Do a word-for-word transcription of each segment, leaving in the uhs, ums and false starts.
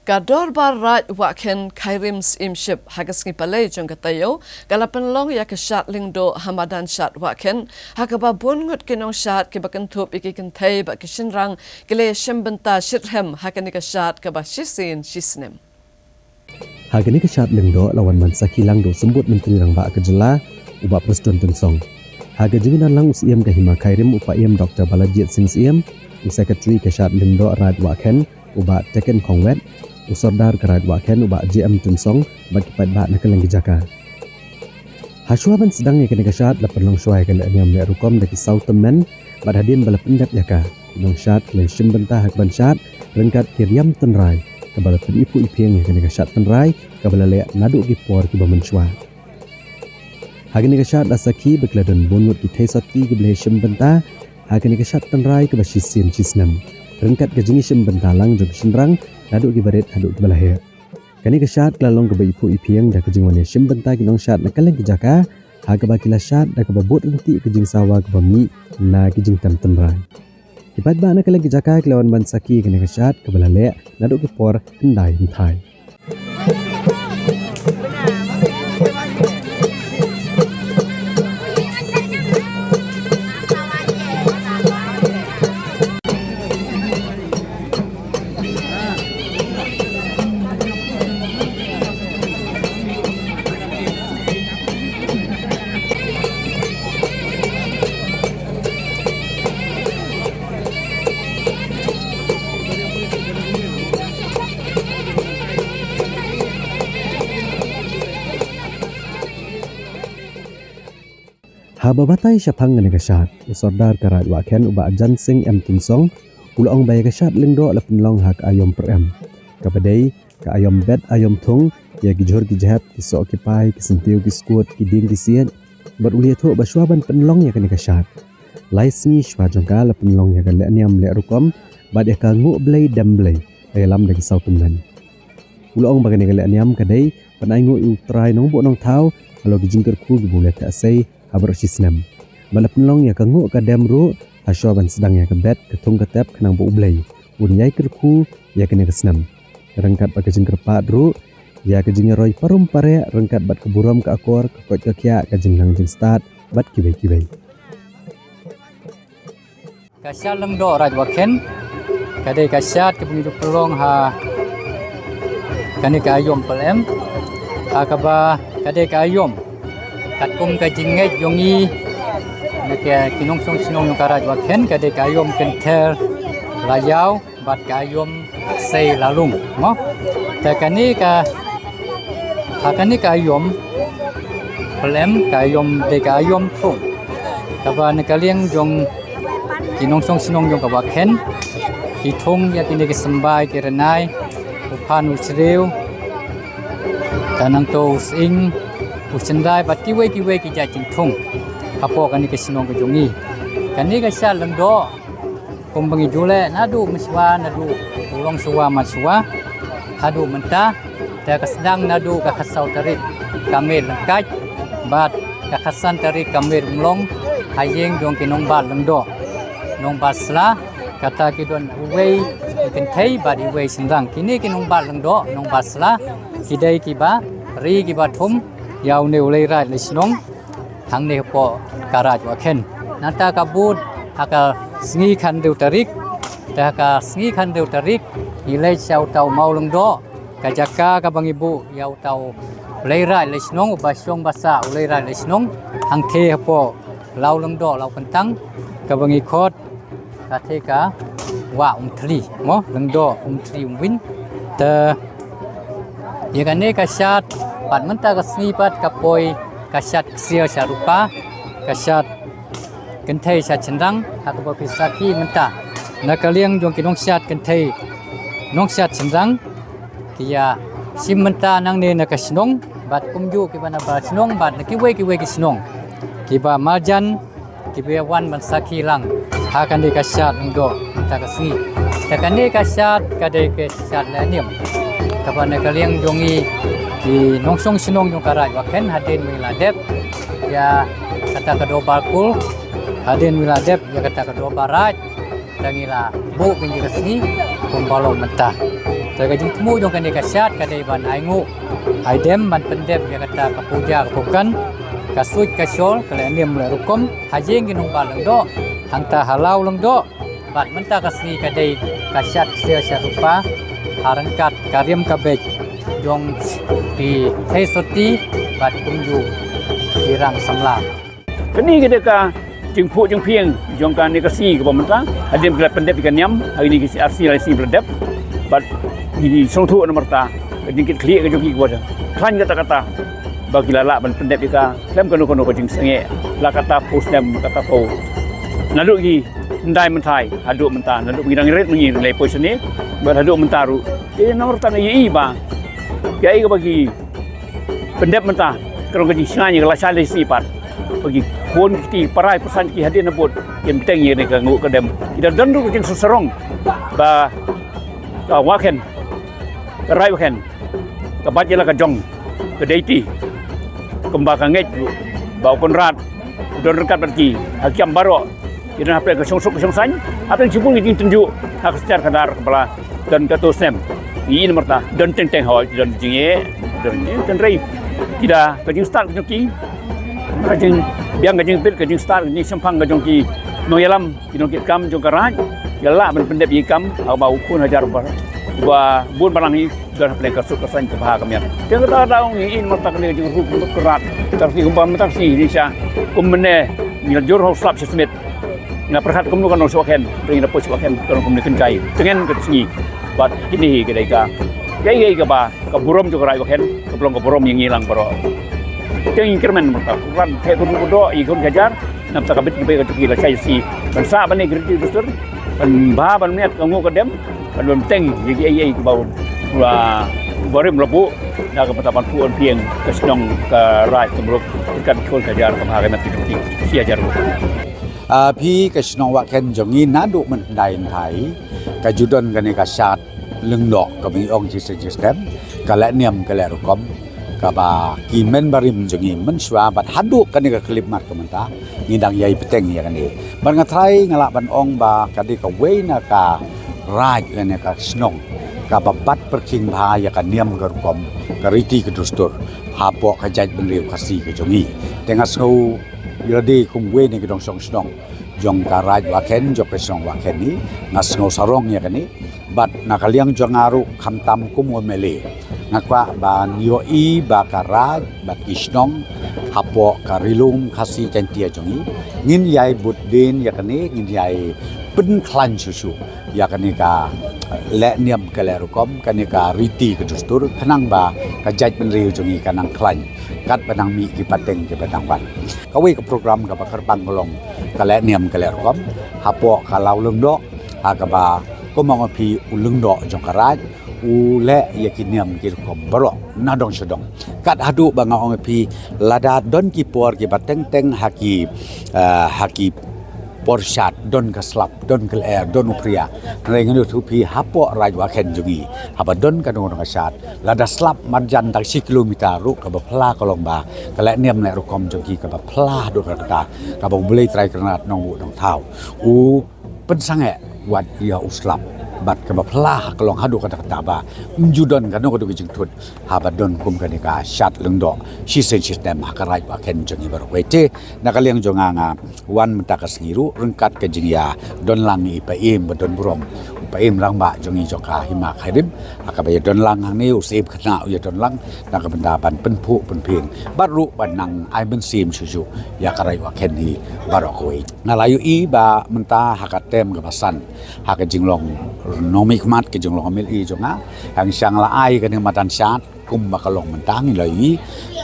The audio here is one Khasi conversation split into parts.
Ka Dorbar Raid Wahkhen Khyrim Syiemship ha ka sngi Palei jong ka taïew ka la pynlong ïa ka Shad Lyngdoh ha madan Shad Wahkhen, ha kaba bun ngut ki nongshad kiba kynthup ïa ki kynthei bad ki shynrang ki la shim bynta shitrhem ha kane ka shad kaba shisien shisnem. Ha kane ka Shad Lyngdoh la wan ban sakhi lang da u Symbud Myntri Rangbah ka jylla, u Bah Prestone Tynsong. Ha ka jingïadon lang u Syiem ka Hima Khyrim u Paiem Doktor Balajied Singh Syiem, u Secretary ka Shad Lyngdoh Raid Wahkhen, u Bah Teken Khongwet, u Sordar ka Raid Wahkhen u Bah J M Tynsong, bad ki paidbah na kylleng ki jaka. Hashwa ban sdang ïa kane ka shad la pynlong shwa ïa ka lehniam lehrukom da ki saw tymmen, bad hadien ba la pyndep ïa ka, ki nongshad ki la shim bynta ha kaban shad ryngkat ki riam tynrai, kaba la pyniphuh iphieng ïa kane ka shad tynrai kaba la leh naduh ki por kiba mynshwa. Ha kane ka shad la sakhi ba ki la don bun ngut ki theisotti kiba la shim bynta ha kane ka shad tynrai kaba shisien shisnem, ryngkat ka jingïashim bynta lang jong ki shynrang naduh kiba rit haduh kiba la heh. Kane ka shad ka la long kaba iphuh iphieng da ka jingwan ïashim bynta ki nongshad na kylleng ki jaka, ha kaba ki la shad da kaba bud ryntih ka jingsawa kaba mih na ki jingtem tynrai. Ki paidbah na kylleng ki jaka ki la wan ban sakhi ïa kane ka shad kaba la leh naduh ki por hyndai hynthai. Haba batai shaphang kane ka shad, u Sordar ka Raid Wahkhen u Bah Jan Singh M Tynsong u la ong ba ïa ka Shad Lyngdoh la pynlong ha ka aïom pyrem, kaba dei ka aïom bet aïom thung, ïa ki jhur ki jhep, ki soh ki pai, ki syntiew ki skud, ki dieng ki siej, bad u la ïathuh ba shwa ban pynlong ïa kane ka shad, lai sngi shwa jong ka la pynlong ïa ka lehniam lehrukom bad ïa ka nguh blei dem blei, la ïalam da ki saw tymmen. U la ong ba kane ka lehniam ka dei ban ainguh ïa u Trai Nongbuh Nongthaw halor ki jingkyrkhu kiba u la theh sei ha baroh shi snem. Bad la pynlong ïa ka nguh ka dem ruh hashwa ban sdang ïa ka bet ka thung ka tep khnang ba U Blei un ïai kyrkhu ïa kane ka snem. Ryngkat bad ka jingkyrpad ruh ïa ka jingïaroi parum pareh ryngkat bad ka burom ka akor, ka koit ka khiah, ka jingnang jingstad bad kiwei kiwei. Ka Shad Lyngdoh Raid Wahkhen ka dei ka shad kaba ngi ju pynlong ha kane ka aïom pyrem, ha kaba ka dei ka aïom katkum ka jingngeit jong ngi na ka ki nongshong shnong jong ka Raid Wahkhen, ka dei ka aïom Kynthei Laïaw bad ka aïom Sei Lalung, mo. Te kane ka, ha kane ka aïom pyrem, ka aïom dei ka aïom thung, kaba na ka liang jong ki nongshong shnong jong ka Wahkhen ki thung ïa kine ki symbai ki rynai, u phan u shriew, te nangto u sying, u shyndai bad kiwei kiwei ki jait jingthung hapoh kane ka shnong ka jong ngi. Kane ka Shad Lyngdoh kumba ngi ju leh naduh mynshuwa, naduh u longshuwa manshuwa haduh mynta. Te ka sdang naduh ka khatsaw tarik ka Mei Lyngkait bad ka khatsan tarik ka Mei Umlong ha ïing jong ki nongbad Lyngdoh, nongbad Sla, kata ki don uwei u kynthei bad uwei u shynrang. Kine ki nongbad Lyngdoh, nongbad Sla ki dei kiba ri kiba thum ïa une u Leiraid Leishnong hangne hapoh ka Raid Wahkhen. Nangta ka bud ha ka sngi khathynriew tarik, te ha ka sngi khathynriew tarik ngi leit sha uta u Mawlyngdoh, ka jaka kaba ngi buh ïa uta u Leiraid Leishnong, uba shong ba sah u Leiraid Leishnong hangthie hapoh Lawlyngdoh Lawkyntang, kaba ngi khot ka thie ka Wah Umthli, mo, Lyngdoh Umthli Umwin. Te ïa kane ka shad pat mynta ka sngi pat ka poi ka shad ksiar shad rupa, ka shad kynthei shad shynrang, ha kaba phi sakhi mynta na ka liang jong ki nongshad kynthei nongshad shynrang ki ïa shim mynta nangne na ka shnong bad kumjuh kiba na ba shnong bad na kiwei kiwei ki shnong kiba marjan kiba ïa wan ban sakhi lang ha kane ka shad Lyngdoh mynta ka sngi. Te kane ka shad ka dei ka shad lehniam kaba na ka liang jong ngi ki nongshong shnong jong ka Raid Wahkhen hadien ba ngi la dep ïa kata ka dorbar kul, hadien ba ngi la dep ïa kata ka dorbar raid, te ngi la buh kane ka sngi kumba long mynta. Te ka jingthmu jong kane ka shad ka dei ban ai nguh, ai dem ban pyndep ïa kata ka puja ka pukan, ka suit ka shawl, ka lehniam lehrukom ha ïing ki nongbah Lyngdoh, hangta ha Law Lyngdoh. Bad mynta ka sngi ka dei ka shad ksiar shad rupa ha ryngkat ka rim ka beit jong ki thei soti bad kumjuh ki rang samla. Kane ka dei ka jingphuh jingphieng jong kane ka sngi kaba mynta. Hadien ba la pyndep ïa ka niam ha kine ki ar sngi lai sngi ba la dep, bad ngi sngewthuh na marta ka jingkitkhlieh ka jong ki kaba khlaiñ katta katta ba ki la lah ban pyndep ïa ka khlem kano kano ka jingsangeh, la katta phew snem, katta phew, naduh ki hyndai mynthai haduh mynta, naduh ngi dang rit ma ngi lei poi shane bad haduh mynta ruh. Te na marta ngi ïohi ba kaei kaba ki pyndep mynta ka long ka jingshngaiñ ïa ka lashai lashisngi pat. Ba ki khun ki kti para ki pyrshang ki hadien habud kin bteng ïa kane ka nguh ka dem. Ki da don ruh ka jingsngewsarong ba ka Wakhen, ka Raid Wakhen, ka bat ïa la ka jong ka deity, kumba ka ngeit ruh ba u Kynrad u don ryngkat bad ki ha ki kam baroh. Ki don hapdeng ka shongsuk ka shongsaiñ, hapdeng shibun ki jingtynjuh ha ka snier ka dar kaba la don katto snem. Ïa na marta don teng teng, hooid don jingeh, don jingtynrei. Ki da ka jingstad ka jong ki, ka jingbiang ka jingbit, ka jingstad ka jingshemphang ka jong ki nongïalam, ki nongkitkam jong ka Raid, ki la lah ban pyndep ïa ki kam ha kaba u khun hajar ba, ba bun balang hi don hapdeng ka suk ka saiñ ka bha ka miat. Te kata da ong ïa i na marta kane ka jingruh ka Kynrad. Tang shi kumba mynta shi ni sha kum mynne ngi la jur ha u slap shi smit. Nga pyrkhat kumno ka nong shu Wakhen, ring da poi shu Wakhen, ka nong kumne kynjai. Tngen ka sngi. Bad kine hi ka dei ka, ka, ka, ka ba, ka burom jong ka Raid Wakhen, ka long ka burom ïa ngi lang baroh. Te ngi kyrmen marta, Kynrad, te ka ruh ka doh, i khun ka jar, namta ka bit ka bit ka tuki la shai si. Ban sa ban ïa ka riti dustur, ban bha ban miat ka nguh ka dem, ban bam teng ïa ki ei ei kaba u, ba, ba rim la buh, da ka bynta ban phuh ban phieng ka shnong ka Raid ka Mruk, ka khun ka jar ka bha ka miat ka tuki, shi hajar ruh. Ah, phi ka shnong Wakhen jong ngi naduh mynhyndai hynthai ka ju don kane ka shad Lyngdoh kaba ngi ong shi snem shi snem, ka lehniam ka lehrukom kaba ki mynbarim jong ngi mynshuwa bad haduh kane ka khyllipmat ka mynta ngi dang ïai bteng ïa kane. Bad nga tharai nga lah ban ong ba ka dei kawei na ka Raid lane ka shnong kaba bat pyrkhing bha ïa ka niam ka rukom, ka riti ka dustur hapoh ka jaitbynriew Khasi ka jong ngi. Te nga sngew ïa lade kum wei na ki nongshong shnong jong ka Raid Wakhen, jong ka shnong Wakhen hi, nga sngew sarong ïa kane. Bad na ka liang jong nga ruh khamtam kum u M L A, nga kwah ban ïohi ba ka Raid bad ki shnong hapoh ka Ri Lum Khasi Jaiñtia jong ngi ngin ïai bud dien ïa kane, ngin ïai pynkhlaiñ shuh shuh ïa kane ka lehniam ka lehrukom, kane ka riti ka dustur, khnang ba ka jaitbynriew jong ngi kan nang khlaiñ katba nang mih ki pateng kiba dang wan. Kawei ka program kaba kyrpang ka long ka lehniam ka lehrukom hapoh ka Law Lyngdoh, ha kaba kum ong phi u Lyngdoh jong ka Raid u leh ïa ki niam ki rukom baroh na dong sha dong. Kat haduh ba nga ong phi, lada don ki por kiba teng teng ha ki, eh, ha ki por shad, don ka slap, don ka lyer, don u phria. Hynrei ngan ïathuh phi hapoh Raid Wakhen jong ngi, haba don kano kano ka shad, lada slap marjan tang shi kilometer ruh, kaba phylla ka long ba ka lehniam lehrukom jong ki kaba phylla haduh katta katta, kaba U Blei Trai Kynrad Nongbuh Nongthaw u pynsangeh wat ïa u slap. Bad kaba phylla ka long haduh katta katta ba ym ju don kano kano ka jingthut haba don kum kane ka shad Lyngdoh shisien shisnem ha ka Raid Wakhen jong ngi baroh kawei. Te na ka liang jong nga, nga wan mynta ka sngi ruh ryngkat ka jingïadonlang i Paiem ba don burom, u Paiem rangbah jong ngi jong ka Hima Khyrim, ha kaba ïadonlang hangne, u Syiem Khynnah u ïadonlang na ka bynta ban pynphuh pynphieng bad ruh ban nang ai mynsiem shuh shuh ïa ka Raid Wakhen hi baroh kawei. Nga la ïohi ba mynta ha ka term kaba san ha ka jinglong nongmihkhmat, ka jinglong M L A jong nga, hangta nga la ai kane ka madan shad kumba ka long mynta, ngi la ïohi.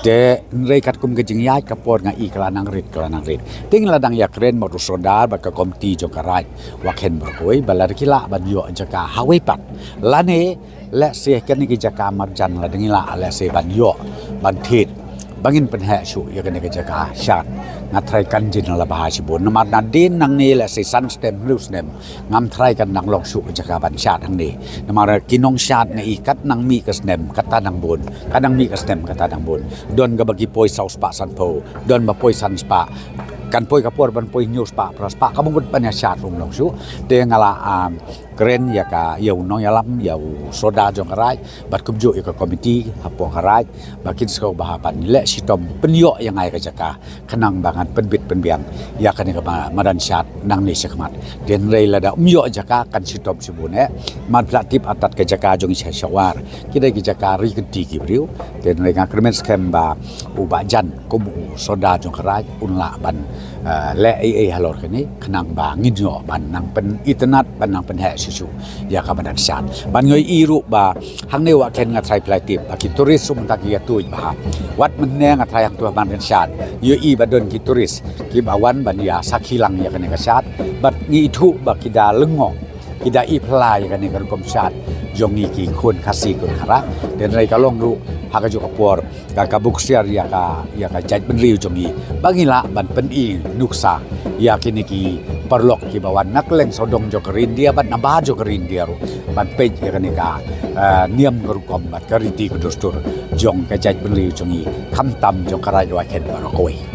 Te hynrei katkum ka jingïaid ka por nga i ka la nang rit, ka la nang rit. Te ngi la dang ïakren bad u Sordar bad ka komiti jong ka Raid Wakhen baroh kawei ba lada ki lah ban ïoh jaka hawei pat, lane lehse kane ka jaka marjan lada ngi lah lehse ban ïoh ban thied ba ngin pynheh shuh ïa kane ka jaka shad, nga tharai kan jin la bha shibun. Namar nadien nangne lehse san snem, hynriew snem, ngam tharai kan nang long shuh ka jaka ban shad hangne. Namar ki nongshad nga i kat nang mih ka snem kata nang bun, kat nang mih ka snem kata nang bun. Don kaba ki poi saw spah sanphew, don ba poi san spah, kan poi ka por ban poi hynñiew spah phra spah, kaba ngut ban ïa shad ruh ym long shuh. Te nga la, um, kren ïa ka, ïa u nongïalam, ïa u soda jong ka raid, bad kumjuh ïa ka komiti hapoh ka raid, ba kin sngewbha ban leh shitom pynïoh ïa nga ïa ka jaka, khnang ba ngan pynbit pynbiang ïa kane ka ma-, madan shad nangne shakhmat. Hynrei lada ym ïoh jaka kan shitom shibun eh. Mad phi la tip artat ka jaka jong ngi sha Sawar, ki dei ki jaka ri kynti ki briew. Hynrei nga kyrmen skhem ba u Bah Jan kum u soda jong ka raid un lah ban, eh, leh ei ei halor kane, khnang ba ngin ïoh ban nang pynitynnad, ban nang pynheh shuh shuh ïa ka madan shad. Bad ngi ïohi ruh ba hangne Wahkhen nga tharai phi la tip ba ki tourist ruh mynta ki ïa tuid bha. Wat mynne nga tharai hangto ha madan shad ngi ïohi ba don ki tourist kiba wan ban ïa sakhi lang ïa kane ka shad. Bad ngi ithuh ba ki da lyngngoh, ki da ïa phylla ïa kane ka rukom shad jong ngi ki khun Khasi khun Khara. Hynrei ka long ruh ha kajuh ka por ka, ka bok siar ïa ka, ïa ka jaitbynriew jong ngi ba ngin lah ban pyni nuksa ïa kine ki paralok kiba wan na kylleng sawdong jong ka ri India bad na bah jong ka ri India ruh, ban peit ïa kane ka, eh, niam ka rukom bad ka riti ka dustur jong ka jaitbynriew jong ngi, khamtam jong ka raid Wahkhen baroh kawei.